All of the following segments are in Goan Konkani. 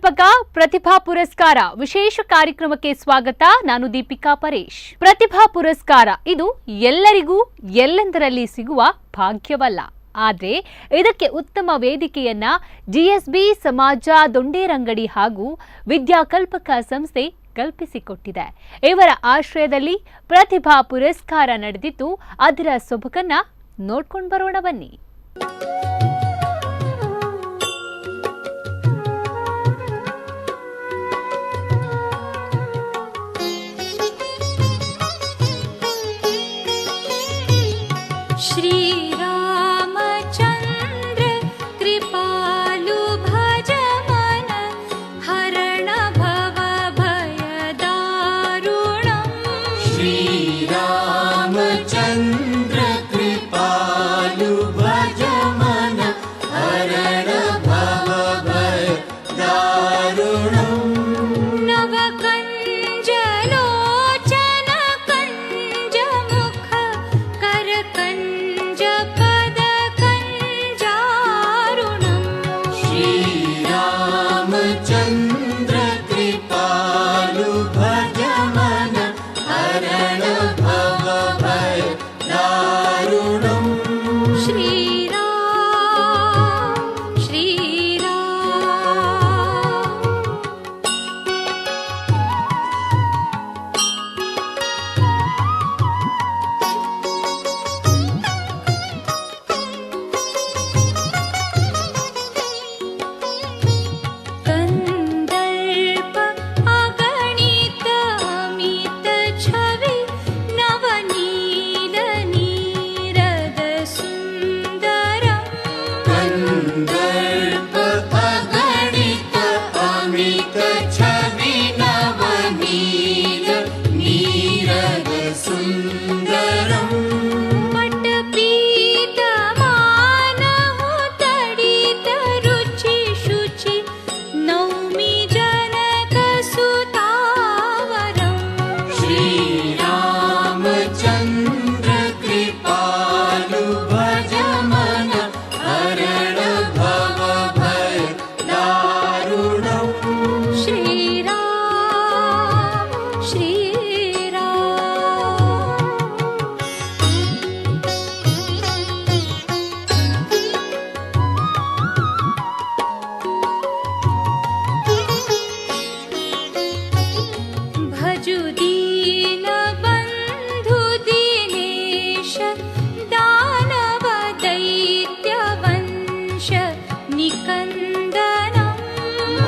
ವಿದ್ಯಾಕಲ್ಪಕ ಪ್ರತಿಭಾ ಪುರಸ್ಕಾರ ವಿಶೇಷ ಕಾರ್ಯಕ್ರಮಕ್ಕೆ ಸ್ವಾಗತ. ನಾನು ದೀಪಿಕಾ ಪರೇಶ್. ಪ್ರತಿಭಾ ಪುರಸ್ಕಾರ ಇದು ಎಲ್ಲರಿಗೂ ಎಲ್ಲೆಂದರಲ್ಲಿ ಸಿಗುವ ಭಾಗ್ಯವಲ್ಲ. ಆದರೆ ಇದಕ್ಕೆ ಉತ್ತಮ ವೇದಿಕೆಯನ್ನ ಜಿಎಸ್ಬಿ ಸಮಾಜ ದೊಂಡೇರಂಗಡಿ ಹಾಗೂ ವಿದ್ಯಾಕಲ್ಪಕ ಸಂಸ್ಥೆ ಕಲ್ಪಿಸಿಕೊಟ್ಟಿದೆ. ಇವರ ಆಶ್ರಯದಲ್ಲಿ ಪ್ರತಿಭಾ ಪುರಸ್ಕಾರ ನಡೆದಿದ್ದು, ಅದರ ಸೊಬಗನ್ನ ನೋಡ್ಕೊಂಡು ಬರೋಣ ಬನ್ನಿ. श्रीरामचन्द्र कृपालु भज मन हरण भव भयदारुणम्। श्रीरामचन्द्र कृपालु भज मन हरण भव भयदारुणम्। नवकञ्जलोचन कञ्जमुख करकञ्ज पदकञ्जारुणम्। श्रीरामचन्द्र कृपालु भज मन हरण भव भयदारुणम्। श्रीराम श्रीराम। कन्दर्प अगणित अमित छवि नवनील नीरद सुन्दरम्। कन्दर्प अगणित अमित छवि नवनील नीरद सुन्दरम्। पटपीतमानहु तडित रुचि शुचि नौमि जनकसुतावरम्। श्रीरामचन्द्र कृपालु भज मन हरण भव भयदारुणम्। श्रीराम श्रीराम। भजु दीनबन्धु दीनेश दानव दैत्यवंश निकन्दनम्।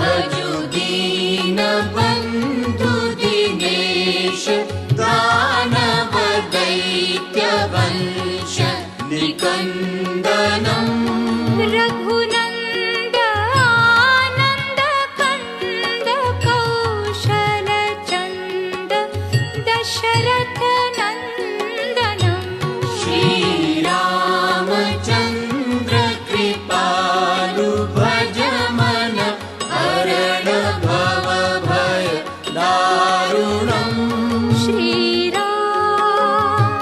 भजु दीनबन्धु दिनेश दानव दैत्यवंश निकन्दनम्। रघुनन्द आनन्द कन्द कौशल चन्द दशरथ नन्दनम्। श्रीरामचन्द्र कृपालु भज मन हरण भव भयदारुणम्। श्रीराम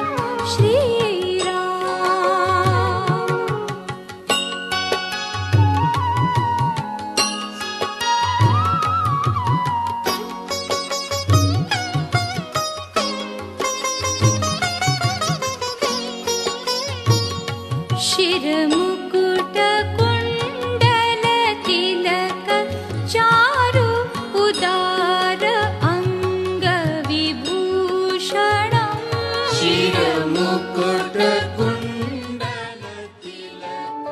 श्रीराम। शिरमुकुट कुण्डल तिलक चारु उदार अङ्ग विभूषणम्। शिरमुकुट कुण्डल तिलक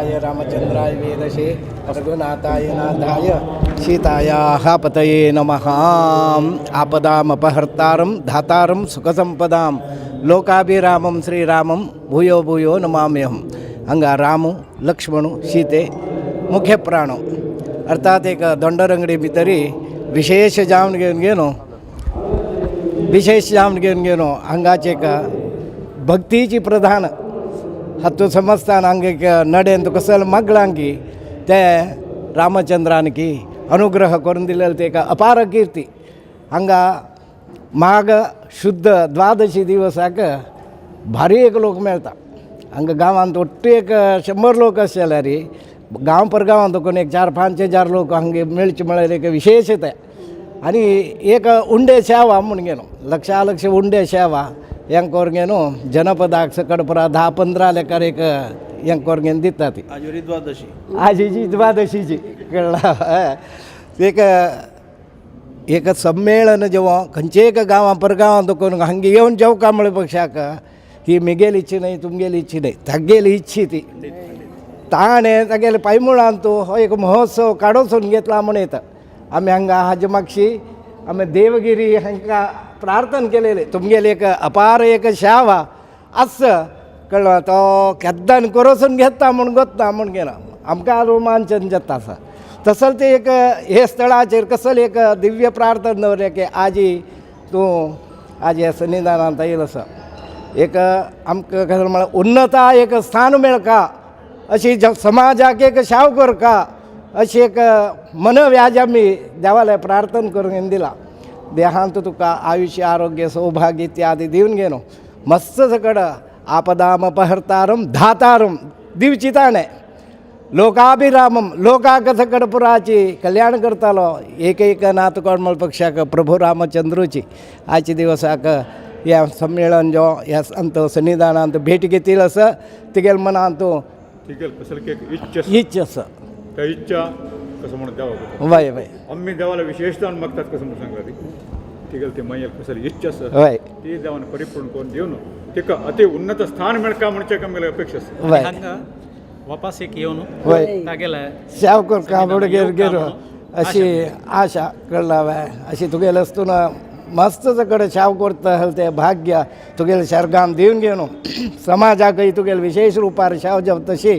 सीताय रामचंद्राय वेदसे रघुनाथाय नाथाय सीतायाः पतये नमः. आपदामपहर्तारं धातारं सुखसंपदां लोकाभिरामं श्रीरामं भूयो भूयो नमाम्यहं. हांगा रामू, लक्ष्मणू, सीते मुख्य प्राणो, अर्थात एक दोंडरंगडी भितरी विशेष जावन घेवन घेवन, विशेष जावन घेवन घेवन हांगाचे एक भक्तीची प्रधान हातूंत समजतान हांगा एक नडेन तुका सल मागलां की ते रामचंद्रान की अनुग्रह करून दिलेले ते एक अपार कीर्ती. हांगा माघ शुद्ध द्वादशी दिवसाक भारी एक लोक मेळटा. हांगा गांवांत ಒಟ್ಟು एक 100 लोक आसले जाल्यार गांव पर गांवांत कोण एक 4-5 हजार लोक हांगा मेळचे म्हळ्यार एक विशेषताय. आनी एक उंडे सेवा म्हूण घेवन लक्षालक्ष उंडे सेवा हें करून घेवन जनपदाक सकट पुरा 10-15 लेखार एक हें करून घेवन दिता ती. आजोरी द्वादशी. आजीची द्वादशीची कळ्ळा. एक एक संमेळन जेव्हा खंयचे एक गांवां परगांवां करून हांगा येवन जेवका म्हळ्या पक्षाक ही मिगेली इच्छी न्हय, तुमगेली इच्छी न्हय, तागेली इच्छी ती. ताणें तागेले पायमुळान तो हो एक महोत्सव काडोसून घेतला म्हण येता. आमी हांगा हाजे मागशी आमी देवगिरी हांकां प्रार्थना केलेले, तुमगेली एक अपार एक शावा आस कळ्ळो तो केद्दान करोसून घेता म्हूण गोत्ता म्हूण घेना आमकां रोमांचन जाता आसा. तसोच ते एक हे स्थळाचेर कसले एक दिव्य प्रार्थना दवरल्या की आजी तूं आज ह्या सन्निधानांत येयल आसा, एक आमकां कसलें म्हळ्यार उन्नता एक स्थान मेळका, अशी समाजाक एक शाव करका, अशी एक मनव्याज आमी देवाले प्रार्थना करून दिला. देहांत तुका आयुष्य, आरोग्य, सौभाग्य इत्यादी दिवन घेवन मस्त सकड आपदाम अपहर्तारम धातारम दिवची ताणें, लोकाभिरामम लोकाक सकड पुराची कल्याण करतालो एक एक नाथ कोण पक्षाक प्रभू रामचंद्रूची. आजच्या दिवसाक ह्या संमेळन जो ह्या अंत सन्निधानांत भेट घेतील असं तिगेल मनांत तिगेल कसले एक इच्छा. इच्छा आसा. त्या इच्छा कसं म्हणून देवा वय वय. आम्ही देवाला विशेष जावन मागतात कसं म्हणून सांगला ती तिगेल ती मैयल कसली इच्छा आसा वय. ती देवान परिपूर्ण करून दिवन तिका अति उन्नत स्थान मेळका म्हणचे आमगेले अपेक्षा आसा. वय. हांगा वापस एक येवन वय. तागेले सेव करका बडगेर गेलो म्हणून अशी आशा कळ्ळा वय. अशी तुगेले आसतना मस्त कडेन शाव करता आसलें तें भाग्य तुगेले सर्गान दिवन घेवन समाजाकय तुगेले विशेष रुपार शाव जाव तशी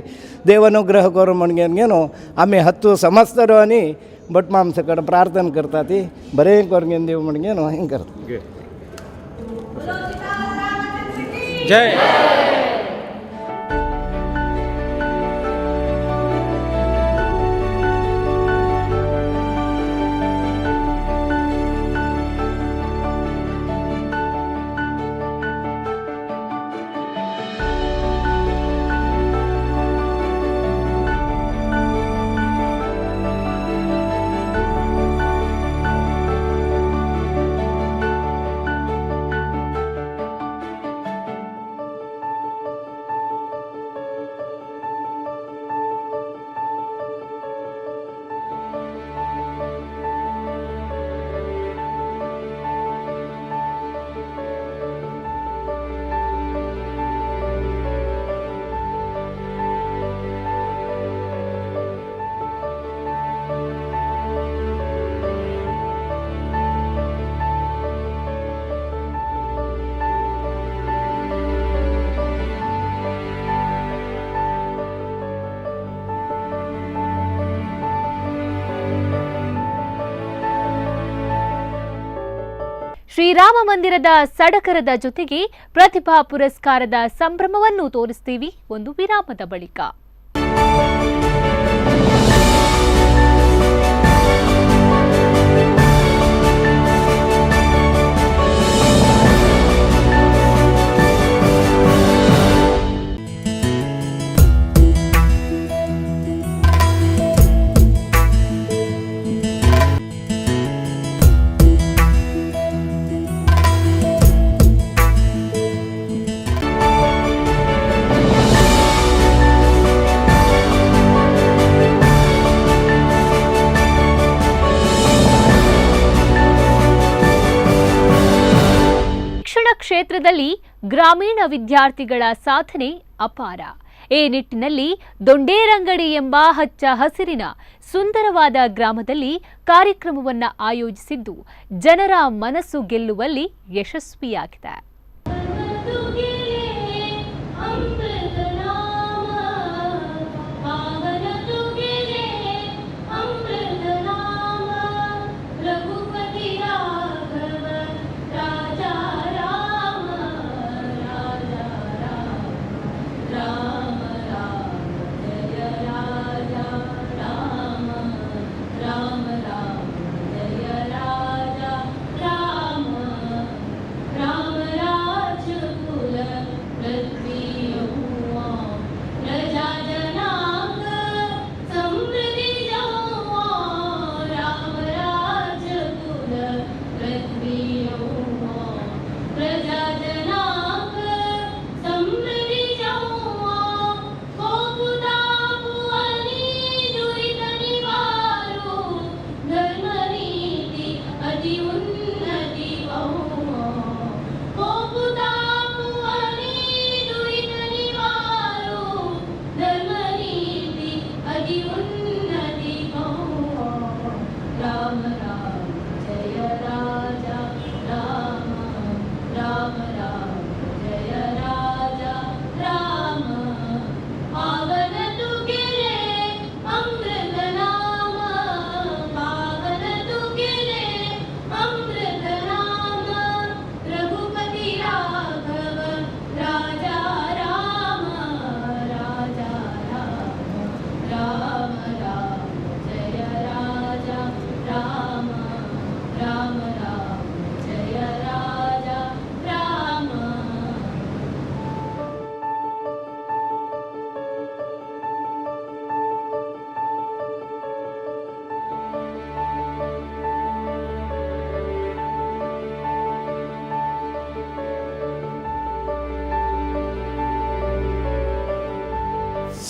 देव अनुग्रह करूं म्हण घेवन घेवन आमी हत्तू समजतलो आनी भटमाम सकड प्रार्थना करता ती बरें करून घेवन देव म्हण घेवन हें करता. घे. जय. ಶ್ರೀರಾಮ ಮಂದಿರದ ಸಡಗರದ ಜೊತೆಗೆ ಪ್ರತಿಭಾ ಪುರಸ್ಕಾರದ ಸಂಭ್ರಮವನ್ನು ತೋರಿಸ್ತೀವಿ ಒಂದು ವಿರಾಮದ ಬಳಿಕ. ಶಿಕ್ಷಣ ಕ್ಷೇತ್ರದಲ್ಲಿ ಗ್ರಾಮೀಣ ವಿದ್ಯಾರ್ಥಿಗಳ ಸಾಧನೆ ಅಪಾರ. ಈ ನಿಟ್ಟಿನಲ್ಲಿ ದೊಂಡೇರಂಗಡಿ ಎಂಬ ಹಚ್ಚ ಹಸಿರಿನ ಸುಂದರವಾದ ಗ್ರಾಮದಲ್ಲಿ ಕಾರ್ಯಕ್ರಮವನ್ನು ಆಯೋಜಿಸಿದ್ದು ಜನರ ಮನಸ್ಸು ಗೆಲ್ಲುವಲ್ಲಿ ಯಶಸ್ವಿಯಾಗಿದೆ.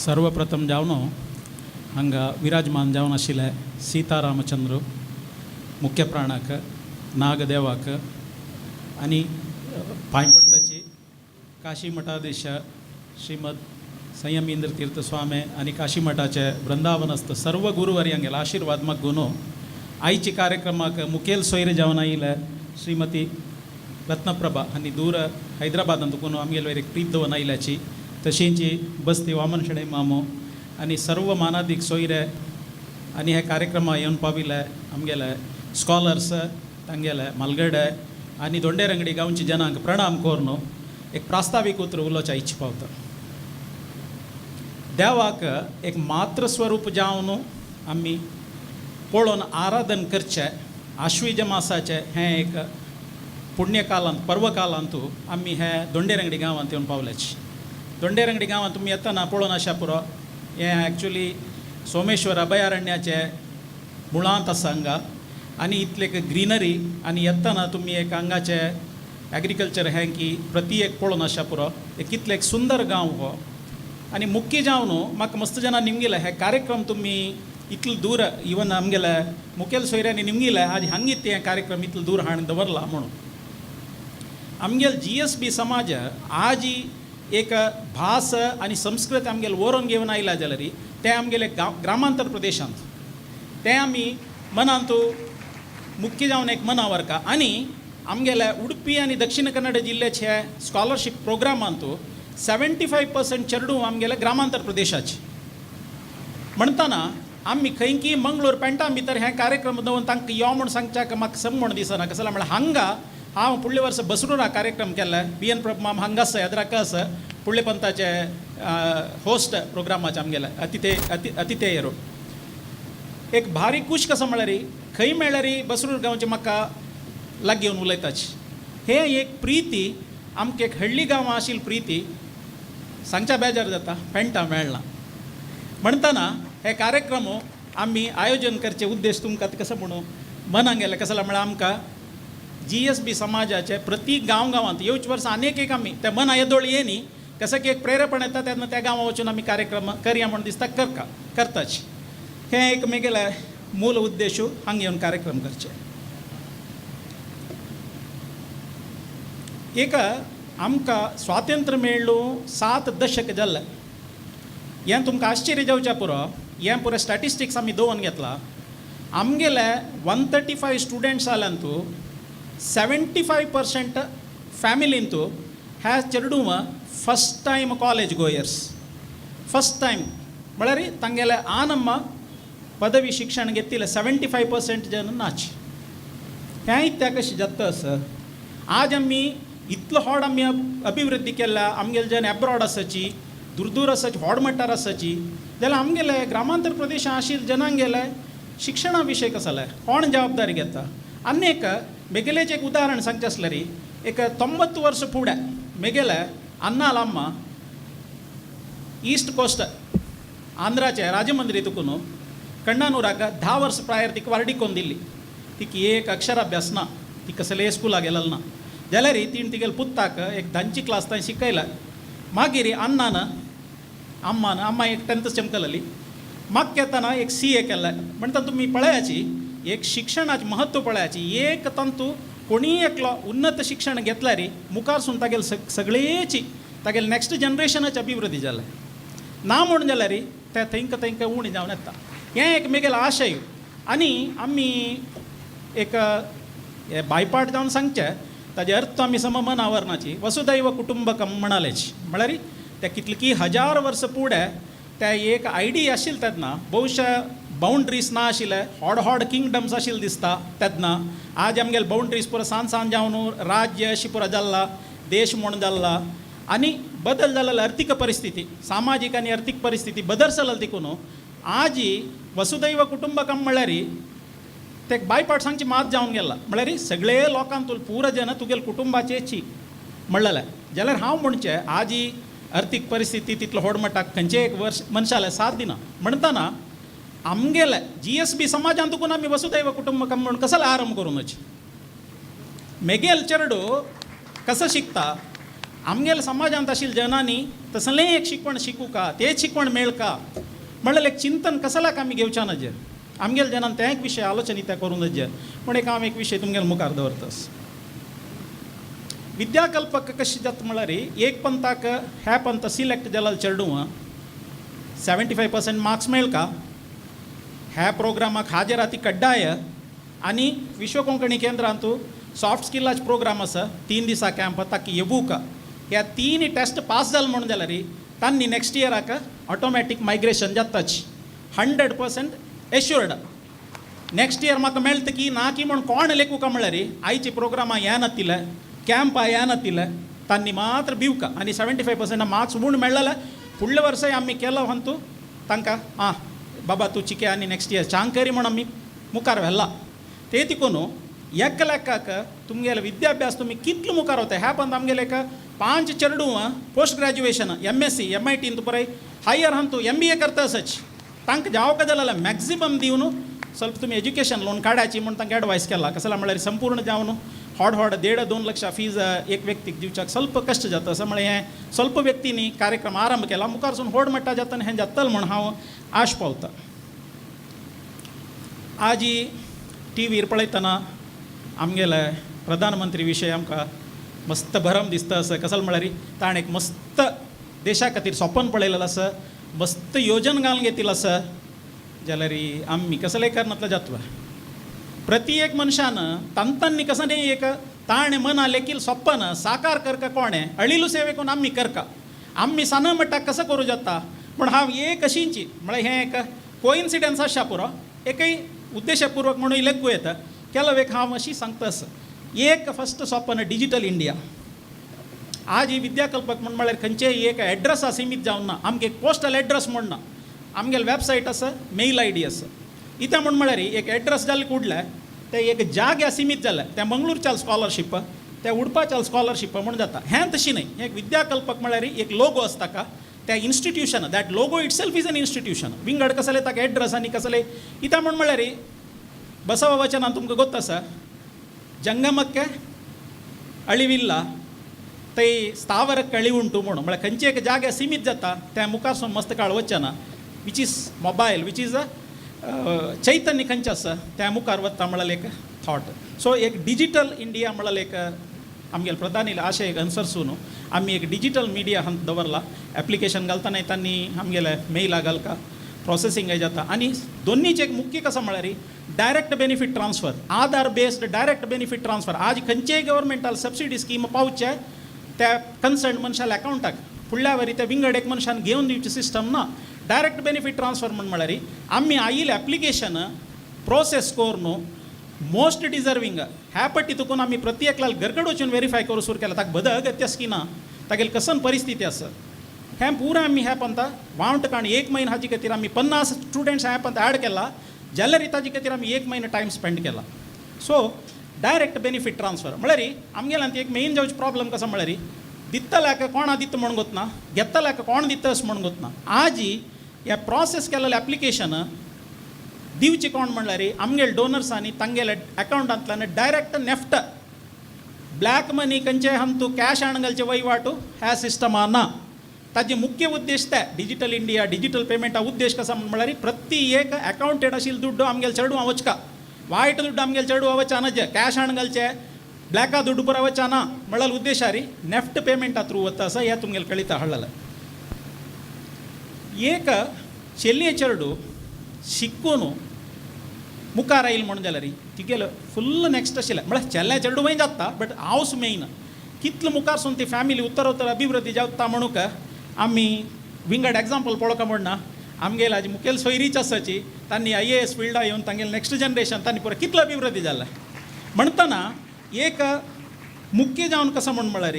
सर्वप्रथम जावन हांगा विराजमान जावन आशिल्ले सीतारामचंद्र मुख्य प्राणाक नागदेवाक आनी पांय पडटाची काशी मठाधीश श्रीमद संयमींद्र तीर्थ स्वामी आनी काशी मठाचे वृंदावनस्थ सर्व गुरुवर्यांगेले आशिर्वाद मागून आयचे कार्यक्रमाक मुखेल सोयरे जावन आयिल्ले श्रीमती रत्नप्रभा आनी दूर हैदराबादांत कोण आमगेले वयर एक प्रीत दवरून आयिल्ल्याची, तशींची बस्ती वामन शेणै मामो आनी सर्व मानादीक सोयरे आनी हे कार्यक्रमा येवन पाविल्ले आमगेले स्कॉलर्स तांगेले मालगडे आनी दोंडेरंगडी गांवची जनांक प्रणाम करून एक प्रास्तावीक उतर उलोवच्या इच्छा पावता. देवाक एक मात्र स्वरूप जावन आमी पळोवन आराधन करचें आश्विज मासाचें हें एक पुण्यकालांत पर्वकालांतू आमी हे दोंडेरंगडी गांवांत येवन पावल्याची. दोंडेरंगडी गांवांत तुमी येतना पळोवन आशा पुरो हें एक्चुली सोमेश्वर अभयारण्याचें मुळांत आसा हांगा आनी इतले एक ग्रिनरी आनी येतना तुमी एक हांगाचें एग्रीकल्चर हें की प्रती एक पळोवन आशा पुरो एक कितले एक सुंदर गांव हो. आनी मुख्य जावन न्हू म्हाका मस्त जाणां निमगिलें हे कार्यक्रम तुमी इतलो दूर इवन आमगेले मुखेल सोयऱ्यांनी निमगिलें आज हांगीत हें कार्यक्रम इतलो दूर हाडून दवरला म्हणून. आमगेल GSB समाज आजी एक भास आनी संस्कृत आमगेले व्हरोन घेवन आयला जाल्यार तें आमगेले ग्रामांतर प्रदेशांत तें आमी मनांत मुख्य जावन एक मना व्हरका. आनी आमगेले उडपी आनी दक्षिण कन्नड जिल्ल्याचे स्कॉलरशीप प्रोग्रामांत 75% चेडूं आमगेले ग्रामांतर प्रदेशाचे. म्हणटना आमी खंयकी मंगळूर पेंटा भितर हे कार्यक्रम दवरून तांकां यो म्हूण सांगच्याक म्हाका सम म्हूण दिसना. कसो म्हळ्यार हांगा हांव फुडल्या वर्सा बसरुरा कार्यक्रम केल्ले BN प्रभु माम हांगा आसा याद्राक आसा फुडले पंथाचे होस्ट प्रोग्रामाचे आमगेले अतिथेयरो एक भारी खूश कसो म्हळ्यार खंय मेळ्ळ्यार बसरूर गांवचे म्हाका लागीं येवन उलयताची. हें एक प्रिती आमकां एक हळ्ळी गांवां आशिल्ली प्रिती सांगच्या बेजार जाता पेंटा मेळना. म्हणटना हे कार्यक्रम आमी आयोजन करचे उद्देश तुमकां कसो म्हणून मनांक गेले कसो म्हळ्यार आमकां GSB समाजाचे प्रति गांव गांवांत येवचे वर्सा आनीक एक आमी ते मना येदोळ ये न्ही कसं की एक प्रेरेपण येता तेन्ना त्या गांवां वचून आमी कार्यक्रम करया म्हूण दिसता करताच. हें एक म्हगेलें मूल उद्देश हांगा येवन कार्यक्रम करचे. एक आमकां स्वातंत्र्य मेळ्ळो 7 दशक जाल्लें. हें तुमकां आश्चर्य जावच्या पुरो. हें पुरो स्टॅटिस्टिक्स आमी दवरून घेतला. आमगेले 135 स्टुडंट्स जाल्यान 75% फॅमिलींतू ह्या चेडूं first time college goers, first time म्हळ्यार तांगेले आनम्मा पदवी शिक्षण घेतिल्ले 75% जन नाच. हें इत्याक कशें जाता आसा? आज आमी इतलो व्हड आमी अभिवृद्धी केल्या. आमगेले जन एब्रॉड आसाची, दूर दूर आसाची, व्हड मट्टार आसाची, जाल्यार आमगेले ग्रामांतर प्रदेशांत आशिल्ले जनांगेले शिक्षणा विशय कसो जालें? कोण जबाबदारी घेता? आनी एक मेगेलेच एक उदाहरण सांगचें आसल्यार, एक 90 वर्स फुडें मेगेले अन्नाल अम्मा ईस्ट कोस्ट आंध्राचे राजमंद्री तुकून कण्णानूराक 10 वर्स प्रायर तिका वार्डिकोन दिल्ली. तिका एक अक्षराभ्यास ना, ती कसले स्कुलाक गेलेल ना. जाल्यार तीण तिगेले पुत्ताक एक धांची क्लास थंय शिकयला. मागीर अण्णान अम्मान, अम्मा एक 10th चमकलली, माग येताना एक CA केल्लें. म्हणटा तुमी पळयाची, एक शिक्षणाचें म्हत्व पळयाची. एक तंतू कोणीय एकलो उन्नत शिक्षण घेतल्यार मुखार सून तागेले सगळेची तागेले नॅक्स्ट जनरेशनाची अभिवृद्धी जालें ना म्हूण जाल्यार ते थंयक थंयक उणें जावन येता. हें एक मेगेलो आशय. आनी आमी एक हे बायपाट जावन सांगचें, ताजे अर्थ आमी सम मनावरनाची. वसुदैव कुटुंबकम म्हणालेच म्हळ्यार ते कितली हजार वर्स फुडें ते एक आयडिया आशिल्ली तेन्ना. बहुशा बाउंड्रीज ना आशिल्ले, व्हड व्हड किंगडम्स आशिल्ले दिसता तेन्ना. आज आमगेले बाउंड्रीज पुरो सान सान जावन राज्य अशी पुरो जाल्ला, देश म्हूण जाल्ला. आनी बदल जाल्ले अर्थीक परिस्थिती, सामाजीक आनी अर्थीक परिस्थिती बदल जाल्ली देखून आजी वसुदैव कुटुंबकम म्हळ्यार ते बायपाट सांगची मात जावन गेला. म्हळ्यार सगळे लोकांतूल पुरो जन तुगेले कुटुंबाचेची म्हणलेलें. जाल्यार हांव म्हणचें, आजी अर्थीक परिस्थिती तितलो व्हड मट्टाक खंयचे एक वर्स मनशाले साथ दिना म्हणटना आमगेले GSB समाजांत तुकून आमी वसुदैव कुटुंबकम म्हूण कसो आरंभ करूं? मेगेल चेडू कसो शिकता, आमगेले समाजांत आशिल्ल्या जनांनी तसलें एक शिकवण शिकूका, तेच शिकवण मेळका म्हणल्यार एक चिंतन कसल्याक आमी घेवच्या नजे. आमगेले जनान तें एक विशय आलोचन इत्याक करूं नजे म्हूण एक हांव एक विशय तुमगेले मुखार दवरतास. विद्याकल्पक कशें जाता म्हळ्यार, एक पंथाक ह्या पंथ सिलेक्ट जाल्यार चेडूं 75% मार्क्स मेळका, ह्या प्रोग्रामाक हाजराती कड्डाय. आनी विश्व कोंकणी केंद्रांतू सॉफ्ट स्किलाचे प्रोग्राम आसा, 3 दिसा कॅम्प, ताका येवूक. ह्या तीन टेस्ट पास जाल म्हणून जाल्यार तांणी नॅक्स्ट इयराक ऑटोमॅटीक मायग्रेशन जाताच, 100% एश्युर्ड. नॅक्स्ट इयर म्हाका मेळटा की ना की म्हूण कोण लेखुका म्हळ्यार आयचे प्रोग्रामां हे नातिल्ले, कॅम्पा हे नातिल्ले, तांणी मात्र बिवका. आनी 75% मार्क्स म्हूण मेळ्ळेले फुडल्या वर्साय आमी केलो हंतू तांकां आं बाबा तूं चिके आनी नॅक्स्ट इयर चांग करी म्हूण आमी मुखार व्हेला. ते तिकून एक लेखाक तुमगेले विद्याभ्यास तुमी कितलो मुखार वता. ह्या पंत आमगेले एक 5 चेडूं पोस्ट ग्रॅज्युएशन MSc MIT पळय हायर हंतू MBA करता आसाच. तांकां जावका जाल्यार मॅक्झिमम दिवन ಸ್ವಲ್ಪ तुमी एज्युकेशन लोन काडाची म्हूण तांकां एडवायस केला. कसल्या म्हळ्यार संपूर्ण जावन व्हड व्हड 1.5-2 लक्षां फीज एक व्यक्तीक दिवच्याक ಸ್ವಲ್ಪ कश्ट जाता. असं म्हळ्यार हें ಸ್ವಲ್ಪ व्यक्तींनी कार्यक्रम आरंभ केला, मुखार सून व्हड मट्टा जाता आनी हें जातलें म्हूण हांव आश पावता. आजी टीव्हीर पळयतना आमगेले प्रधानमंत्री विशय आमकां मस्त भरम दिसता आसा. कसल म्हळ्यार ताणें एक मस्त देशा खातीर सोपन पळयलेलें आसा, मस्त योजन घालून घेतिल्लें आसा. जाल्यार आमी कसलें करनातलें जातलें. प्रति एक मनशान तांतांनी कसं न्ही एक ताणें मना लेखील सोपन साकार करका. कोणें अळिलू सेवे कोण आमी करका, आमी सान म्हणटा कसं करूं जाता. पूण हांव एक अशींची म्हळ्यार हें एक कोइन्सिडन्स आसा पुरो, एकय उद्देशपूर्वक म्हणून लेखू येता. केलो एक हांव अशी सांगता आसा, एक फस्ट सोपन डिजिटल इंडिया. आज ही विद्याकल्पक म्हूण म्हळ्यार खंयचेय एक एड्रेसा सीमीत जावन ना. आमगे एक पोस्टल एड्रेस म्हूण ना, आमगेले वेबसायट आसा, मेल ID आसा. इत्या म्हूण म्हळ्यार एक एड्रेस जालें कुडलें ते एक जाग्या सीमीत जालें, तें मंगळूरच्याल स्कॉलरशीप, तें उडपाच्याल स्कॉलरशीप म्हूण जाता. हें तशी न्हय. हें एक विद्याकल्पक म्हळ्यार एक लोगो आसता का त्या institution, that logo itself is an institution. विंगड कसले ताका एड्रेस आनी कसले इत्या म्हूण म्हळ्यार बसव वचनान तुमकां गोत्त आसा, जंगमಕ್ಕೆ ಅಳಿವಿಲ್ಲ ತೈ ಸ್ಥಾವರಕ್ಕೆ ಅಳಿವು ಉಂಟು म्हणून. म्हळ्यार खंयचे एक जाग्यार सीमीत जाता त्या मुखार सून मस्त काळ वचना, which is mobile, which is चैतन्य खंयचें आसा त्या मुखार वता म्हळ्यार एक थॉट. सो एक डिजिटल इंडिया म्हळ्यार एक आमगेले प्रधानी आशय एक अनुसरसून आमी एक डिजिटल मिडिया हंत दवरला. एप्लिकेशन घालतना तांणी आमगेले मेला घालका प्रोसेसिंग जाता. आनी दोन्हीचे एक मुख्य कसं म्हळ्यार direct benefit transfer, Aadhaar based direct benefit transfer. आज खंयचेय गव्हर्मेंटाल सबसिडी स्कीम पावचे त्या कन्सर्न मनशाल्या अकावंटाक, फुडल्या वरी त्या विंगड एक मनशान घेवन दिवची सिस्टम ना. डायरेक्ट बेनिफीट ट्रान्सफर म्हण म्हळ्यार आमी आयिल्ले एप्लिकेशन प्रोसेस करून मोस्ट डिजर्विंग ह्या पट्टी तुकून आमी प्रति एकल्याक घरकड वचून वेरीफाय करूं सुरू केला. ताका बद अगत्य आसा की ना, तागेली कसन परिस्थिती आसा, हें पुरा आमी ह्या पंता वावट काण एक म्हयनो हाजे खातीर आमी 50 स्टुडंट्स ह्या पंत एड केला, जाल्यार ताजे खातीर आमी एक म्हयनो टायम स्पेंड केला. सो डायरेक्ट बेनिफीट ट्रान्सफर म्हळ्यार आमगेल्यान एक मेन जावचे प्रॉब्लम कसो म्हळ्यार दितल्याक कोणा दिता म्हण गोतना, घेतल्याक कोण दिता अशें म्हण गोतना. आजी हे प्रोसेस केलेलें एप्लिकेशन दिवचे कोण म्हणल्यार आमगेले डोनर्सांनी तांगेले अकावंटांतल्यान डायरेक्ट नेफ्ट, ब्लॅक मनी खंयचे हमतू कॅश हाडून घालचे वहिवाटू ह्या सिस्टमा ना. ताजे मुख्य उद्देश ते डिजिटल इंडिया, डिजिटल पेमेंटा उद्देश कसा म्हळ्यार प्रति एक अकावंटेड आशिल्लो दुड्डू आमगेले चेडवां वचका, वायट दुड्डू आमगेले चेडवां वचना, जे कॅश हाडून घालचे ब्लॅका दुड्डू पुरा वचना म्हळ्यार उद्देशारी नेफ्ट पेमेंटा थ्रू वता आसा. हे तुमगेले कळिता हाडलेलें. एक चेल्ले चेडू शिकून मुखार आयल म्हणून जाल्यार तिगेलो फुल्ल नेक्स्ट आशिल्लें म्हळ्यार चेल्ल्या चेडू वय जाता बट हावस मेन कितलो मुखार सून ती फॅमिली उत्तरोत्तर अभिवृद्धी जाता म्हणूंक आमी विंगड एग्जाम्पल पळोवंक म्हणना. आमगेले आजी मुखेल सोयरीच आसाची तांणी IAS फिल्डा येवन तांगेले नेक्स्ट जनरेशन तांणी पुरो कितलो अभिवृद्धी जालें म्हणटना एक मुख्य जावन कसो म्हण म्हळ्यार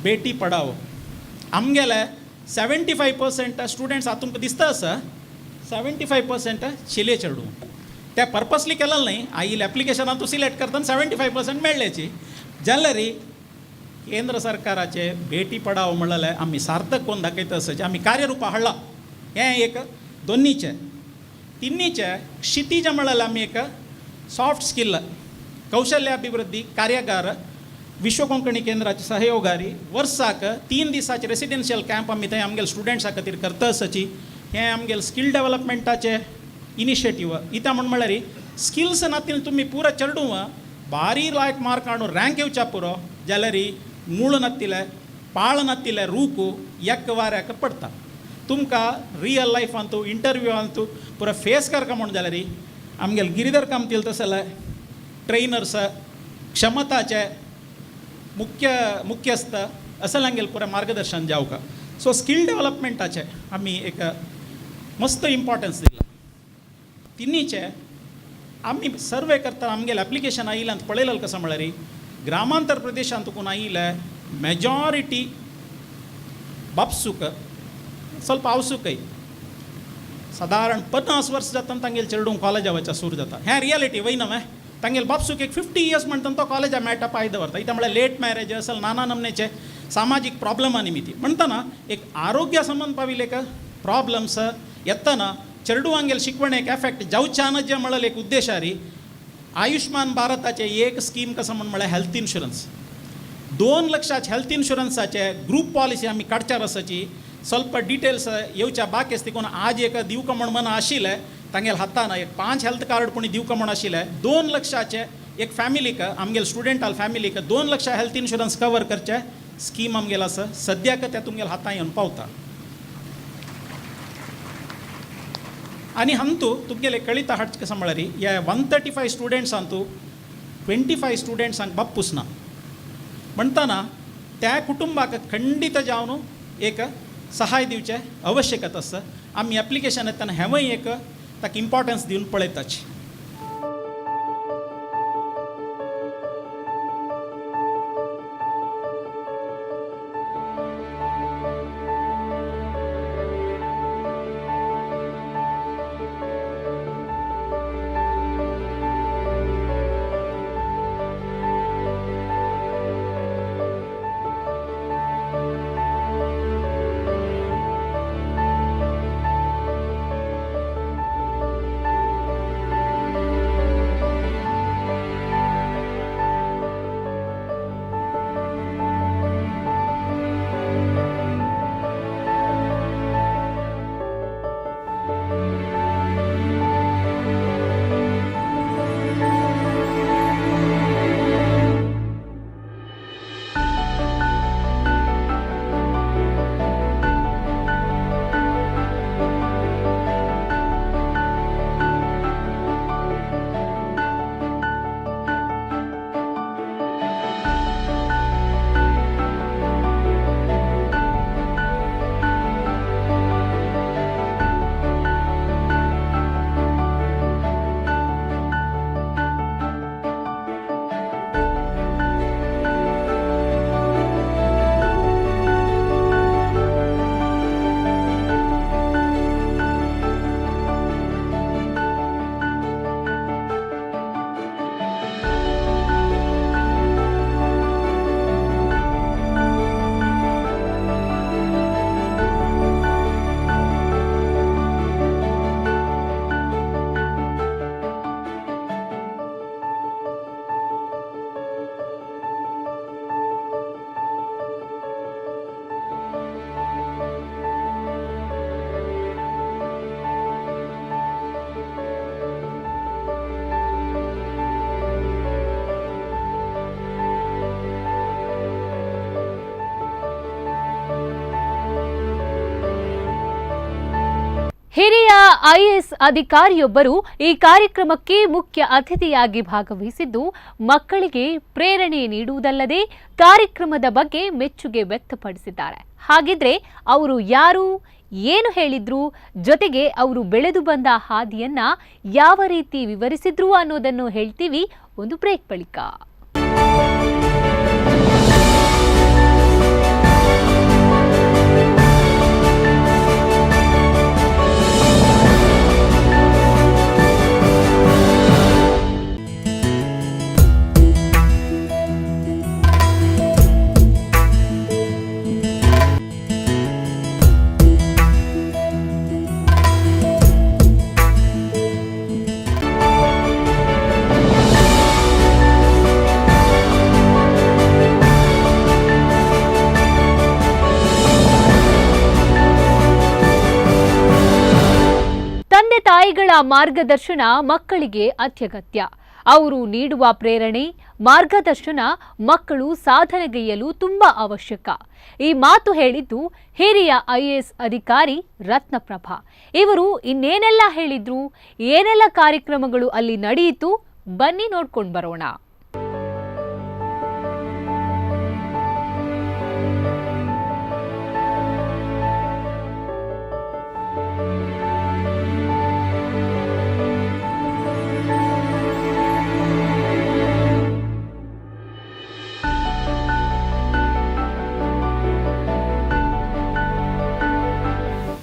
बेटी पढाओ. आमगेले 75% स्टुडंट्स आतां तुमकां दिसता आसा 75% चेले चेडूं. ते पर्पसली केलें न्हय, आयिल्ले एप्लिकेशनां तूं सिलेक्ट करतना 75% मेळ्ळेची. जाल्यार केंद्र सरकाराचे बेटी पढाओ म्हणलें आमी सार्थक कोण दाखयता आसाचे आमी कार्यरुपा हाडलां. हें एक दोन्नीचें. तिन्नीचें क्षितिज म्हणलें आमी एक सॉफ्ट स्किल कौशल्य अभिवृद्धी कार्यागार विश्व कोंकणी केंद्राचे सहयोगारी वर्साक 3 दिसाचे रेसिडेन्शियल कॅम्प आमी थंय आमगेले स्टुडंट्सा खातीर करता आसाची. हें आमगेले स्किल डेवलपमेंटाचे इनिशिएटीव. इत्या म्हण म्हळ्यार स्किल्स नातील तुमी पुरा चेडूं भारी लायक मार्क हाडून रँक येवच्या पुरो जाल्यार मूळ नातिले पाळ नातिले रूक एक वाऱ्याक पडटा. तुमकां रियल लायफांतू इंटरव्यूआंतू पुरा फेस करका म्हण जाल्यार आमगेले गिरिधर कामतील तसले ट्रेनर्स क्षमताचे मुख्यस्थ असले आमगेले पुरा मार्गदर्शन जावका. सो स्किल डेवलपमेंटाचे आमी एक मस्त इम्पॉर्टन्स दिलां. तिन्नीचे आमी सर्वे करता आमगेले एप्लिकेशन आयिल्ल्यान पळयलें कसो म्हळ्यार ग्रामांतर प्रदेशांत तुकून आयिल्ले मेजॉरिटी बापसूक ಸ್ವಲ್ಪ आवसूकय सादारण 50 वर्स जाता तांगेले चेडूं कॉलेजा वचपाक सुरू जाता. हें रियलिटी वय न्हय. तांगेले बापसूक एक 50 इयर्स म्हणटा तो कॉलेजा मेळटा पांय दवरता. इत्याक म्हळ्यार लेट मॅरेज असल नाना नमनेचे सामाजीक प्रॉब्लमा निमित्ती म्हणटना एक आरोग्य संबंद पाविल्ले एक प्रॉब्लम्स येतना चेडवांगेले शिकवणेक एफेक्ट जावच्या जे म्हणलें एक उद्देशारी आयुष्मान भारताचे एक स्कीम कसं म्हण म्हळ्यार हेल्थ इन्शुरन्स 2 लक्षाचे हेल्थ इन्शुरन्साचे ग्रूप पॉलिसी आमी काडच्यार आसाची. ಸ್ವಲ್ಪ डिटेल्स येवच्या बाकी आसा देखून आज एक दिवका म्हण मन आशिल्लें तांगेले हातान एक 5 हेल्थ कार्ड कोणी दिवका म्हण आशिल्लें 2 लक्षाचे एक फॅमिलीक आमगेले स्टुडंटाल फॅमिलीक 2 लक्ष हेल्थ इन्शुरन्स कवर करचे स्कीम आमगेले आसा सद्याक त्या तुमगेले हातान येवन पावता. आनी हांतू तुमगेले कळिता हाडचे कसं म्हळ्यार ह्या 135 स्टुडंट्सांतू 25 स्टुडंट्सांक बाप्पूस ना म्हणटना त्या कुटुंबाक खंडीत जावन एक सहाय दिवचें आवश्यकता आसा. आमी एप्लिकेशन येतना हेंवूय एक ताका इम्पॉर्टन्स दिवन पळयताची. ಐಎಎಸ್ ಅಧಿಕಾರಿಯೊಬ್ಬರು ಈ ಕಾರ್ಯಕ್ರಮಕ್ಕೆ ಮುಖ್ಯ ಅತಿಥಿಯಾಗಿ ಭಾಗವಹಿಸಿದ್ದು ಮಕ್ಕಳಿಗೆ ಪ್ರೇರಣೆ ನೀಡುವುದಲ್ಲದೆ ಕಾರ್ಯಕ್ರಮದ ಬಗ್ಗೆ ಮೆಚ್ಚುಗೆ ವ್ಯಕ್ತಪಡಿಸಿದ್ದಾರೆ. ಹಾಗಿದ್ರೆ ಅವರು ಯಾರು, ಏನು ಹೇಳಿದ್ರು, ಜೊತೆಗೆ ಅವರು ಬೆಳೆದು ಬಂದ ಹಾದಿಯನ್ನ ಯಾವ ರೀತಿ ವಿವರಿಸಿದ್ರು ಅನ್ನೋದನ್ನು ಹೇಳ್ತೀವಿ ಒಂದು ಬ್ರೇಕ್ ಬಳಿಕ. ತಂದೆ ತಾಯಿಗಳ ಮಾರ್ಗದರ್ಶನ ಮಕ್ಕಳಿಗೆ ಅತ್ಯಗತ್ಯ. ಅವರು ನೀಡುವ ಪ್ರೇರಣೆ, ಮಾರ್ಗದರ್ಶನ ಮಕ್ಕಳು ಸಾಧನೆಗೈಯಲು ತುಂಬಾ ಅವಶ್ಯಕ. ಈ ಮಾತು ಹೇಳಿದ್ದು ಹಿರಿಯ ಐಎಎಸ್ ಅಧಿಕಾರಿ ರತ್ನಪ್ರಭಾ. ಇವರು ಇನ್ನೇನೆಲ್ಲ ಹೇಳಿದ್ರು, ಏನೆಲ್ಲ ಕಾರ್ಯಕ್ರಮಗಳು ಅಲ್ಲಿ ನಡೆಯಿತು, ಬನ್ನಿ ನೋಡ್ಕೊಂಡು ಬರೋಣ.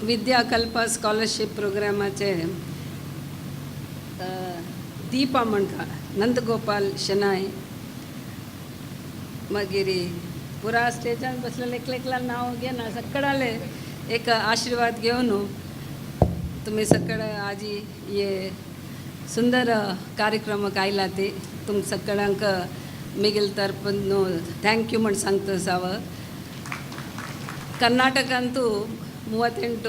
विद्याकल्प स्कॉलरशीप प्रोग्रामाचे दीपा म्हणटा नंदगोपाल शेनाय, मागीर पुरा स्टेजान बसलेले एकले एकला नांव घेना, सगळ्याले एक आशिर्वाद घेवन तुमी सगळे आजी हे सुंदर कार्यक्रमाक आयला ते तुम सगळ्यांक मिगेल तरफून thank you म्हण सांगता साव. कर्नाटकांतू 38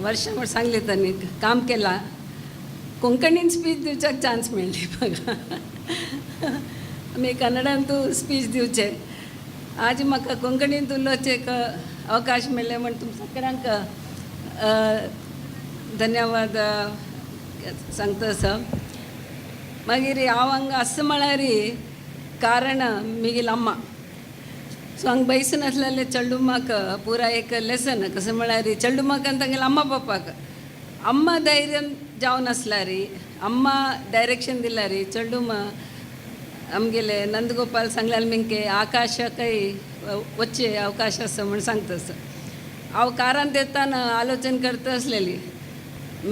वर्ष म्हण सांगले तांणी काम केला. कोंकणीन स्पीच दिवच्याक चान्स मेळ्ळी म्हाका, आमी कन्नडांतू स्पीच दिवचे, आज म्हाका कोंकणींत उलोवचें एक अवकाश मेळ्ळें म्हण तुम सगळ्यांक धन्यवाद सांगता आसा. मागीर हांव हांगा आसा म्हळ्यार कारण मिगेल अम्मा. सो हांगा बैसून आसलेले चेडुमाक पुरा एक लेसन कसं म्हळ्यार चेडुमाक आनी तांगेले अम्मा पप्पाक अम्मा धैर्य जावन आसल्यार, अम्मा डायरेक्शन दिल्यार चेडुमा आमगेले नंदगोपाल सांगल्यार मिंके आकाशकय वच्चे अवकाश आसा म्हण सांगता आसा. हांव कारान येताना आलोचन करता आसलेली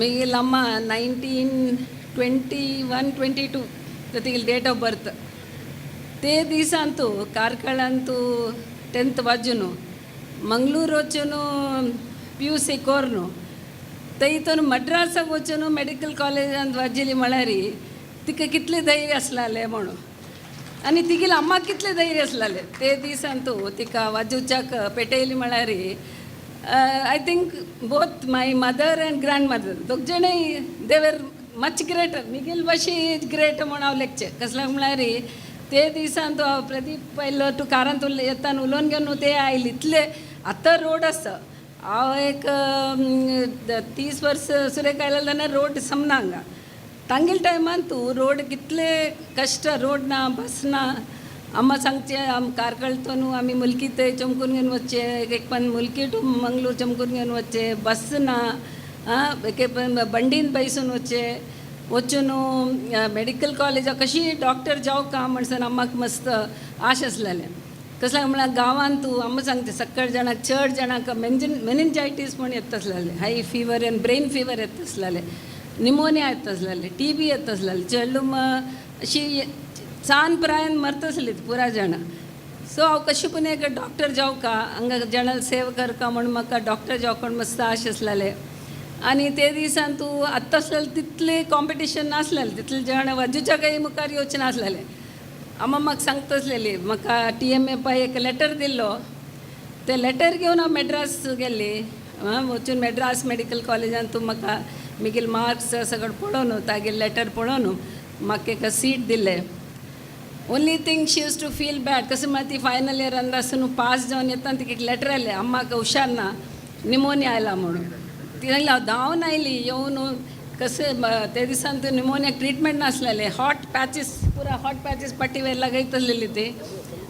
मिगेल अम्मा 1921-22 तिगेली डेट ऑफ बर्थ. ते दिसांतू ಕಾರ್ಕಳಂತೂ 10th ವಾಜುನು, ಮಂಗಳೂರು ವಚ್ಚುನು PUC ಕೋರ್ನು, ತೈತನು ಮಡ್ರಾಸಾಗ ವಚ್ಚುನು ಮೆಡಿಕಲ್ ಕಾಲೇಜ್ ಅಂತ ವಜ್ಜಿಲಿ म्हळ्यार तिका कितलें धैर्य आसलालें म्हणून आनी तिगेले अम्माक कितलें धैर्य आसलालें ते दिसांतू तिका वाजोवच्याक पेटयली म्हळ्यार. I think both my mother and grand mother दोग जाणय they were much greater. Miguel भाशे ग्रेट म्हूण हांव लेखचें कसलें म्हळ्यार ते दिसान तो प्रदीप पयलो तूं कारांत येतान उलोवन घेवन ते आयले इतले. आतां रोड आसा, हांव एक 30 वर्स सुरेख आयले जाल्यार रोड समना हांगा. तांगेले टायमान तूं रोड कितले कश्ट, रोड ना, बस ना. अम्मा सांगचे आम कार्कळतो न्हू आमी मुलकी थंय चमकून घेवन वचचे, एक पण मुलकी टू मंगळूर चमकून घेवन वचचे, बस ना, एक बंडीन बैसून वचचे, वचून मेडिकल कॉलेजाक कशी डॉक्टर जावं का म्हणसर अम्माक मस्त आश आसलेलें. कसलें म्हळ्यार गांवांत तूं अम्मा सांगता सगळे जाणांक चड जाणांक मेनिंजायटीस म्हण येता आसलेलें, high fever and brain fever येता आसलेलें, निमोनिया येता आसलेलें, टीबी येता आसलेलें. चेडूं अशी सान प्रायन मरता आसली पुरा जाणां. सो हांव कशें पूण एक डॉक्टर जावं का, हांगा जाणां सेवा करका म्हण म्हाका डॉक्टर जावं म्हण मस्त आश आसलेलें. आनी ते दिसान तूं आत्तां आसलेलें तितलें कॉम्पिटिशन नासलेलें, तितलें जाण वाजूच्या काही मुखार येवचें नासलेलें. अम्मा म्हाका सांगता आसलेली, म्हाका TMA पाय एक लेटर दिल्लो, तें लेटर घेवन हांव मेड्रास गेल्ली. वचून मेड्रास मेडिकल कॉलेजान तूं म्हाका मिगेल मार्क्स सगळें पळोवन तागेलें लेटर पळोवन म्हाका एक सीट दिलें. Only thing she use to feel bad कसं म्हळ्यार ती फायनल इयर आसून पास जावन येता तिका एक लेटर आयलें अम्माक हुशार ना, निमोनिया आयला म्हणून. ती सांगली हांव धांवन आयली येवन कशें ते दिसान ते निमोनिया ट्रिटमेंट नासलेले, हॉट पॅचीस पुरा हॉट पॅचीस पट्टी वयर लगायतलेली ती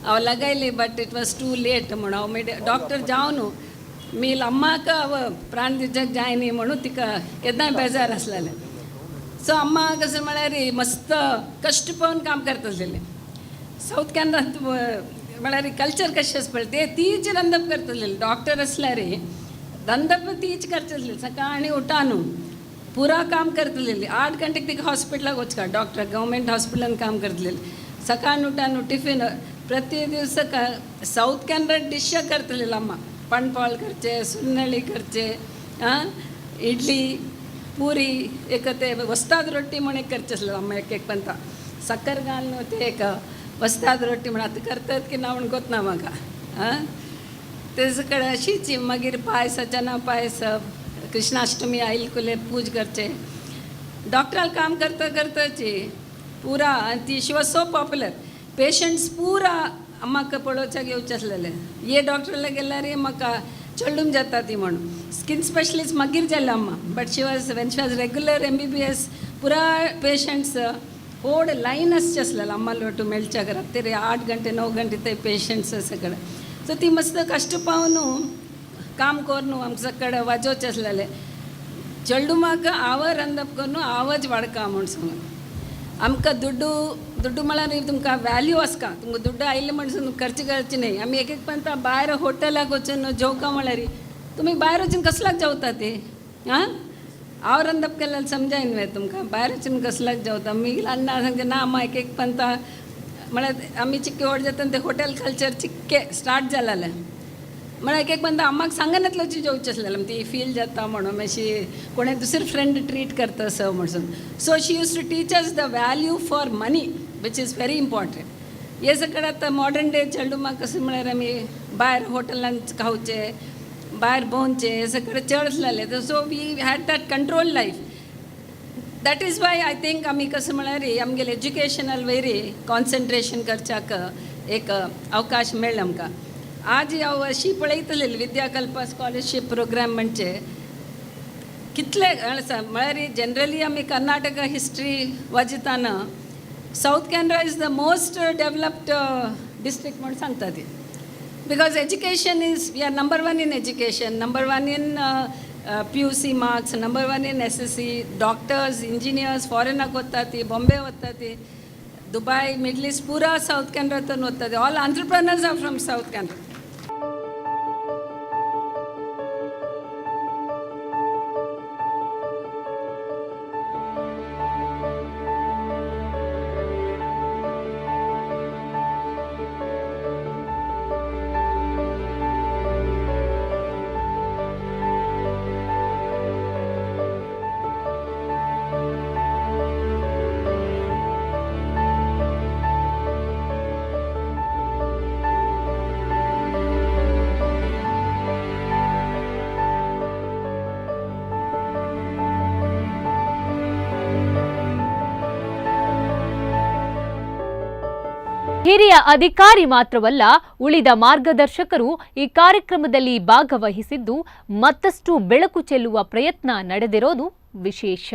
हांव लगायली, but it was too late म्हणून हांव मागीर डॉक्टर जावन मील अम्माक हांव प्राण दिवच्याक जाय न्ही म्हणून तिका केन्नाय बेजार आसलेलें. सो अम्मा कशें म्हळ्यार मस्त कश्ट पळोवन काम करतलेलें. सावथ कॅनरांत म्हळ्यार कल्चर कशें आसा पळय ते तीच रंदप करतलेले. डॉक्टर आसल्यार रंदप तीच करतलेली, सकाळी उठान पुरा काम करतलेली. 8 गंटेक तिका हॉस्पिटलाक वचका, डॉक्टर गव्हर्मेंट हॉस्पिटलान काम करतलेली. सकाळी उठान टिफिन प्रति दिवस सावथ कॅनरा डिश करतलेली अम्मा, पणपाळ करचे, सुन्नळी करचे, इडली पूरी एक ते वस्ताद रोटी म्हण एक करचे आसलें अम्मा, एक एक पंता साकर घालून ते एक वस्ताद रोटी म्हण आतां करतात की ना म्हण गोत ना म्हाका. तेज कडेन अशीच मागीर पायस, चना पायस, कृष्णाष्टमी आयल कुले पूज करचे. डॉक्टराक काम करता करताची पुरा आनी ती she was so popular, patients पुरा म्हाका पळोवच्याक येवचे आसलेले. ये डॉक्टराक गेल्यार म्हाका चेडून जाता ती म्हणून. स्किन स्पेशलिस्ट मागीर जालें अम्मा, but she was when she was regular MBBS पुरा पेशंट्स व्हड लायन आसचे आसलेले अम्मा लोटू मेळच्याक रात्री 8 गंटे 9 गंटे ते पेशंट्स सगळे. सो ती मस्त कश्ट पावन काम करून आमच्या कडेन वाजोवचे आसलेले. चेडूं म्हाका हांव रंदप करून हांवच वाडका म्हूण सांगून आमकां दुड्डू दुड्डू म्हळ्यार तुमकां व्हॅल्यू आसका, तुमकां दुड्डू आयले म्हण सांगून खर्च करचे न्ही. आमी एक एक पंता भायर हॉटेलाक वचून जेवका म्हळ्यार तुमी भायर वचून कसल्याक जेवता ती, आं हांव रंदप केल्यार समजायन न्हय तुमकां, भायर वचून कसल्याक जेवता. मागीर अण्णा सांगता ना आमा एक एक पंता म्हळ्यार आमी चिक्के व्हड जाता ते हॉटेल कल्चर चिक्के स्टार्ट जालेलें. म्हळ्यार एक एक पंता अम्माक सांगनातलोची जेवचें आसलेलें, ती फील जाता म्हणून मातशी कोणें दुसरी फ्रेंड ट्रीट करता असो म्हणून. So she use to teach us the value for money which is very important. हे सगळें आतां मॉडर्न डे चेडूं कशें म्हळ्यार आमी भायर हॉटेलांत खावचें, भायर भोंवचें, हे सगळें चड आसलेलें. So we had that control life. That is why I think आमी कशें म्हळ्यार आमगेलें एज्युकेशनल वयर कॉन्सन्ट्रेशन करच्याक एक अवकाश मेळ्ळो आमकां. आज हांव अशी पळयतलें विद्याकल्पा स्कॉलरशीप प्रोग्राम म्हणजे कितले म्हळ्यार जनरली आमी कर्नाटका हिस्ट्री वाजयताना South Canara is the most developed district म्हूण सांगता ती, because education is we are number 1 in education, number 1 in PUC marks, number 1 in SSC, doctors, engineers फॉरेनाक वता ती, बॉम्बे वता ती, दुबाय, मिडल ईस्ट पुरा सावथ कॅनरातून वता ती. All entrepreneurs are from South Canara. ಹಿರಿಯ ಅಧಿಕಾರಿ ಮಾತ್ರವಲ್ಲ, ಉಳಿದ ಮಾರ್ಗದರ್ಶಕರು ಈ ಕಾರ್ಯಕ್ರಮದಲ್ಲಿ ಭಾಗವಹಿಸಿದ್ದು ಮತ್ತಷ್ಟು ಬೆಳಕು ಚೆಲ್ಲುವ ಪ್ರಯತ್ನ ನಡೆದಿರೋದು ವಿಶೇಷ.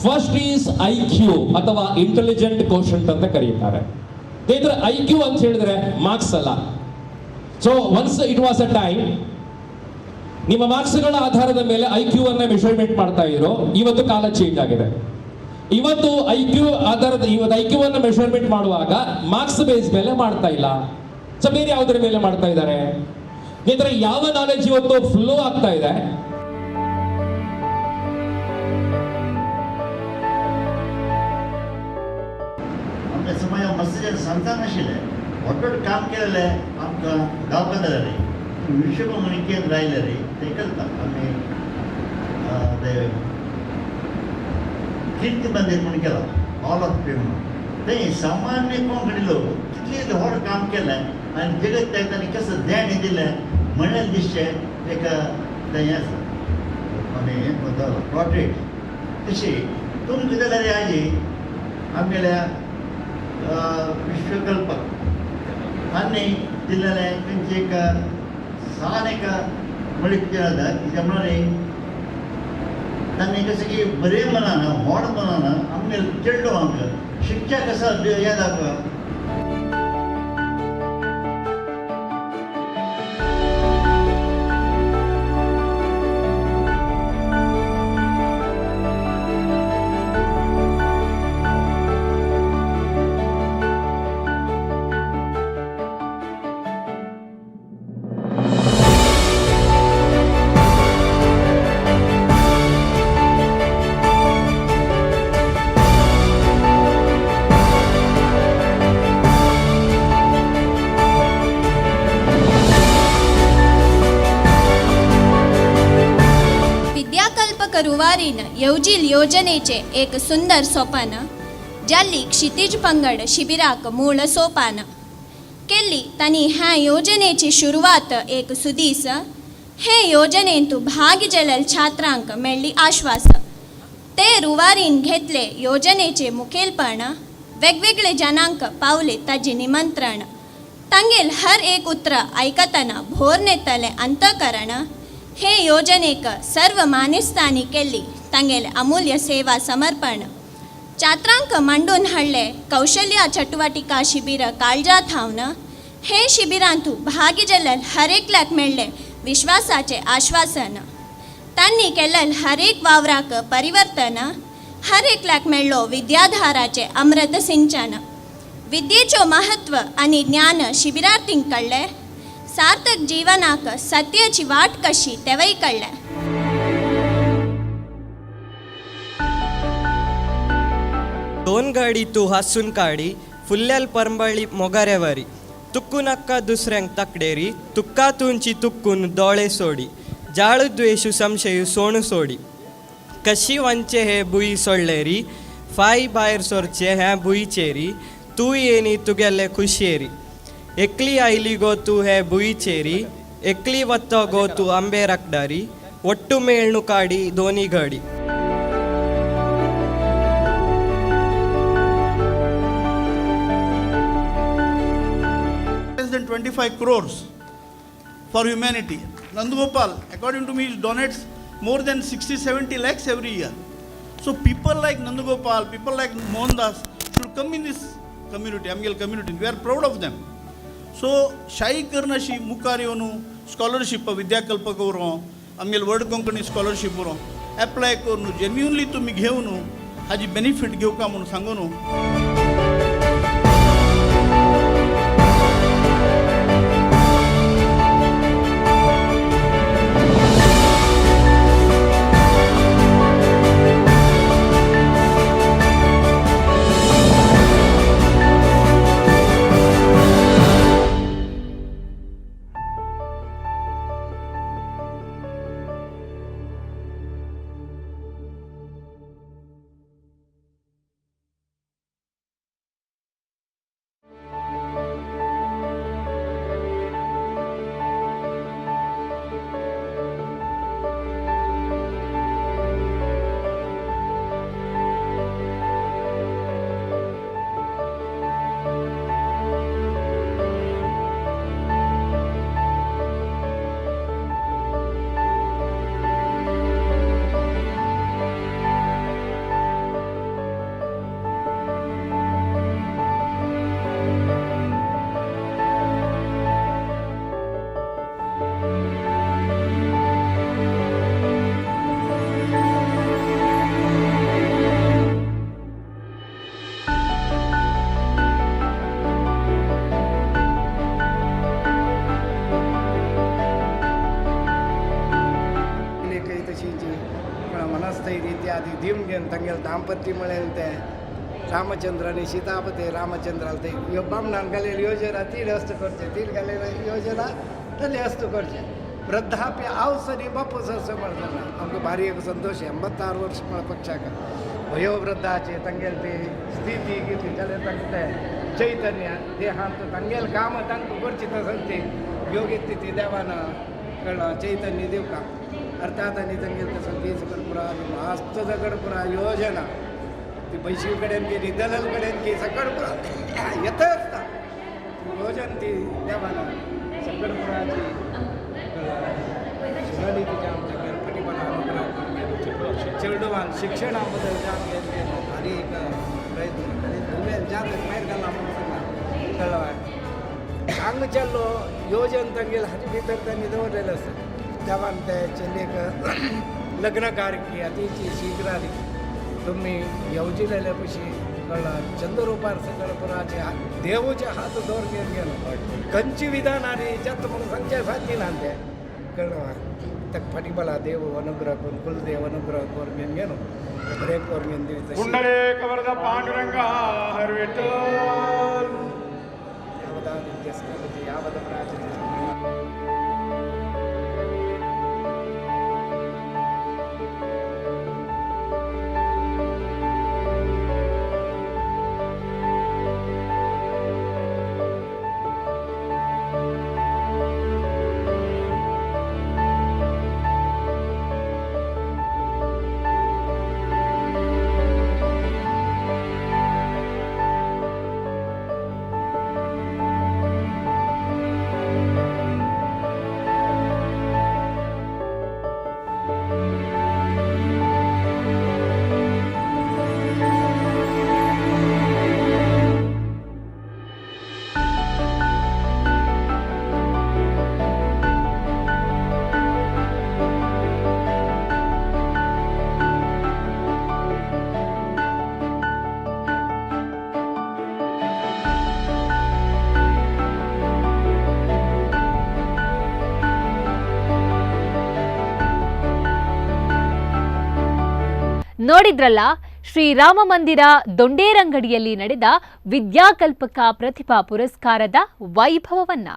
ಫಸ್ಟ್ is IQ ಅಥವಾ ಇಂಟೆಲಿಜೆಂಟ್ ಕೋಶಂಟ್ ಅಂತ ಕರೆಯುತ್ತಾರೆ. ಐಕ್ಯೂ ಅಂತ ಹೇಳಿದ್ರೆ ಮಾರ್ಕ್ಸ್ ಅಲ್ಲ. So once it was a time ನಿಮ್ಮ ಮಾರ್ಕ್ಸ್ಗಳ ಆಧಾರದ ಮೇಲೆ ಐಕ್ಯೂ ಅನ್ನ ಮೆಷರ್ಮೆಂಟ್ ಮಾಡ್ತಾ ಇದ್ರು. ಇವತ್ತು ಕಾಲ ಚೇಂಜ್ ಆಗಿದೆ. ಇವತ್ತು ಐಕ್ಯೂ ಆಧಾರದ ಇವತ್ತು ಐಕ್ಯೂ ಅನ್ನ ಮೆಷರ್ಮೆಂಟ್ ಮಾಡುವಾಗ ಮಾರ್ಕ್ಸ್ ಬೇಸ್ ಮೇಲೆ ಮಾಡ್ತಾ ಇಲ್ಲ. ಸೊ ಬೇರೆ ಯಾವುದರ ಮೇಲೆ ಮಾಡ್ತಾ ಇದ್ದಾರೆ? ಇದರ ಯಾವ ನಾಲೆಜ್ ಇವತ್ತು ಫ್ಲೋ ಆಗ್ತಾ ಇದೆ? समय मस्त सांगता नाशिल्लें व्हड काम केलें आमकां गांवकां रे विश्व म्हणून रायले रे ते करता आमी ते कीर्ती मंदीर म्हणून केलां हॉल ऑफ फेम म्हणून ते सामान्य कोंकणी लोक कितले व्हड काम केलें आनी जगत तांणी कसं ध्यान दिलें म्हणल्यार दिसचें एका तें हें आसा आमी हें प्लॉटेड तशी तुमकां जाल्यार आजी आमगेल्या विश्वकल्पक तांणी दिल्लें खंयचें एक सान एक मळीक कितें म्हणल्यार तांणी कशें की बरें मनान व्हड मनान आमगे चेडवांक शिक्षा कसो हें दाखोवप. रुवारीन येवजील योजनेचे एक सुंदर सोपान जाल्ली क्षितिज पंगड शिबिराक मूळ सोपान केल्ली तांणी ह्या योजनेची सुरवात एक सुदीस हे योजनेंतु भाग जेलेल छात्रांक मेळ्ळी आश्वास ते रुवारीन घेतले योजनेचे मुखेलपण वेगवेगळे जनांक पावले ताजे निमंत्रण तांगेल हर एक उतर आयकतना भोर नेतले अंतकरण हे योजनेक सर्व मानेस्तांनी केल्ली तांगेले अमूल्य सेवा समर्पण छात्रांक मांडून हाडले कौशल्य चटुवटिका शिबिर काळजा थावन हे शिबिरांतू भागी जेल्ले हर एकल्याक मेळ्ळे विश्वासाचे आश्वासन तांणी केल्ले हर एक वावराक परिवर्तन हर एकल्याक मेळ्ळो विद्याधाराचे अमृत सिंचन विद्येचो महत्व आनी ज्ञान शिबिरार्थींक कळ्ळें सार्थक जीवनाक सत्याची वाट कशी तेवय कळ्ळें. दोन गाडी तूं हासून काडी फुल्ल्याल परंबळी मोगारेवारी तुक्कू नक्का दुसऱ्यांक तकडेरी तुक्का तुंची तुक्कून दोळे सोडी जाळू द्वेशू संशयू सोणू सोडी कशी वंचे हे बुई सोडलेरी फाय भायर सोरचे ह्या बुईचेरी तूं येनी तुगेले खुशयेरी एकली आयली गो तूं हे बुईचेरी एकली वत्तो गो तूं आंबे राखदारी ಒಟ್ಟು ಮೇಳ್ನು ಕಾಡಿ ಧೋನಿ ಗಾಡಿ. Less than 25 crores for humanity. Nandgopal, according to me, donates more than 60-70 lakhs every year. So people like Nandgopal, people like Mohandas should come in this community, Amgel community. We are proud of them. So शाही करनाशी मुखार येवन स्कॉलरशीप विद्याकल्पक उरो आमगेले वर्ल्ड कोंकणी स्कॉलरशीप उरो एप्लाय करून जेन्युनली तुमी घेवन हाजी बेनिफीट घेवका म्हणून सांगून. मनस्थैर्य इत्यादी दिवन घेवन तांगेले दांपत्य म्हळें तें रामचंद्र आनी सीतापते रामचंद्राल ते ह्यो बामणान घालेली योजना ती अस्त करचें, ती घालेली योजना तली अस्त करचें. वृद्धाप्य आवसरी बापूस असो म्हणटा आमकां भारी एक संतोश. 86 वर्ष म्हळ्या पक्षाक वयोवृद्धाचे तांगेले ती स्थिती कितें जाल्यार तांकां तें चैतन्य देहांत तांगेले काम तांकां करचें तसोच ती योग्य ती देवान कळ्ळां चैतन्य दिवका. अर्थात आनी तांगेले तसो दीस करपुरा आनी मास्त दगडपुरा योजना ती बैशीव कडेन गेली, दलाल कडेन गेली, सकड येता आसता योजन ती देवान सकडपुराची शिवाली तिच्या आमच्या गणपती अनुग्रह करून गेलो. चेडवान शिक्षणा बद्दल जाम गेलो आनी एक प्रयत्न आनी धुवेन जाम भायर घाला म्हणून सांगला कळ्ळो. हांगचेल्लो योजन तांगेल हाजे भितर तांणी दवरलेलें आसा. देवान ते चलयेक लग्न कार्य अतिची शीघ्र आली तुम्ही येवजिलेले पशी कळ्ळा चंद्ररूपार सकळपुराचे देवूचे हात दवर घेवन गेलो. खंयची विधान आनी जात म्हणून सांगचें साध्य ना तें कळ्ळो. ताका फाटीं बला देव अनुग्रह करून कुलदेव अनुग्रह करून घेवन गेलो बरें करून घेवन दिवचो. पुंडलीक वरद पांडुरंगा हर विठ्ठल. यावदादित्य यावद प्राचीन. ನೋಡಿದ್ರಲ್ಲ, ಶ್ರೀರಾಮ ಮಂದಿರ ದೊಂಡೇರಂಗಡಿಯಲ್ಲಿ ನಡೆದ ವಿದ್ಯಾಕಲ್ಪಕ ಪ್ರತಿಭಾ ಪುರಸ್ಕಾರದ ವೈಭವವನ್ನ.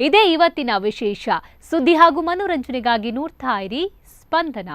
ಇದೇ ಇವತ್ತಿನ ವಿಶೇಷ ಸುದ್ದಿ ಹಾಗೂ ಮನೋರಂಜನೆಗಾಗಿ ನೋಡ್ತಾ ಇರಿ ಸ್ಪಂದನ.